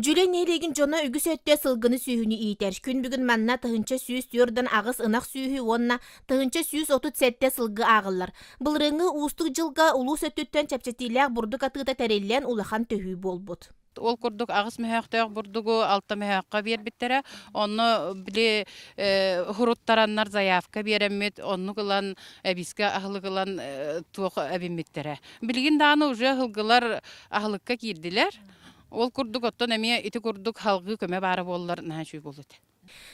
Дьүлэй нэһилиэгин дьоно үгүс өттө сылгыны сүөһүнү иитэр. Күн бүгүн манна 1148 ынах сүөһү уонна 1137 сылгы ааҕыллар. Былырыыҥҥы уустук дьылга улуус өттүттэн чэпчэтиилээх бурдук атыыта тэриллэн улахан төһүү буолбут. Ол курдук аҕыс мөһөөхтөөх бурдугу алта мөһөөххө биэрбиттэрэ. Онно били хуруттараннар заявка биэрэммит, оннук ылан эбиискэ аһылык ылан туох эбиммиттэрэ. Билигин даҕаны уже аһылгылар аһылыкка киирдилэр. Ол курдук оттон эмиэ ити курдук халгыы көмө баара буоллар наһаа үчүгэй буолуо этэ.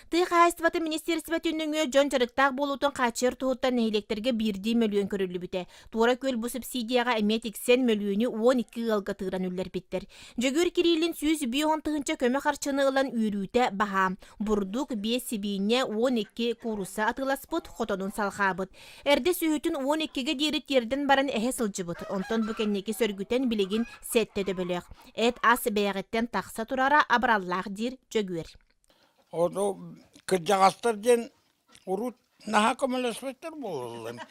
Тыа хаһаайыстыбатын министиэристибэтин нөҥүө дьон дьарыктаах буолуутун хааччыйар туһуттан нэһилиэктэргэ биирдии мөлүйүөн көрүллүбүтэ. Туора Күөл бу субсидияҕа эмиэ тиксэн мөлүйүөнү 12 ыалга тыыран үллэрбиттэр. Дьөгүөр Кириллин 150 тыһыынча көмө харчыны ылан үөрүүтэ баһаам. Бурдук, биэс сибиинньэ, 12 куурусса атыыласпыт, хотонун салҕаабыт. Эрдэ сүөһүтүн 12-гэ диэри тиэрдэн баран эһэ сылдьыбыт. Онтон бу кэнники сөргүтэн билигин сэттэ төбөлөөх. Эт ас бэйэҕиттэн тахса турара абыраллаах диир Дьөгүөр. Ону кырдьаҕастар диэн урут наһаа көмөлөспөттөр буолаллар.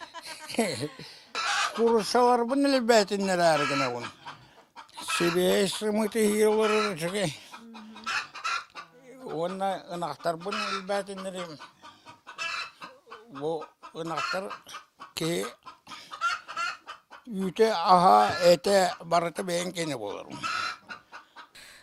Кууруссаларбын элбээтиннэрээри гынабын. Сибиэһэй сымыыты иһии олорор үчүгэй. Уонна ынахтарбын элбээтиннэрим. Бу ынахтар киһи үүтэ, аһа, этэ барыта бэйэҥ киэнэ буолар.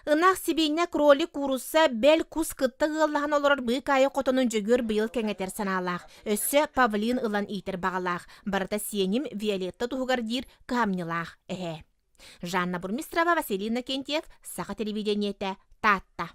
Ынах, сибиинньэ, кролик, куурусса, бэл, кус кытта ыаллаһан олорор быыкаайы хотонун Дьөгүөр быйыл кэҥэтэр санаалаах. Өссө павлин ылан иитэр баҕалаах. Барыта сиэним Виолетта туһугар диир кыһамньылаах эһээ. Жанна Бурмистрова, Василий Иннокентьев, Саха телевидениетэ, Таатта.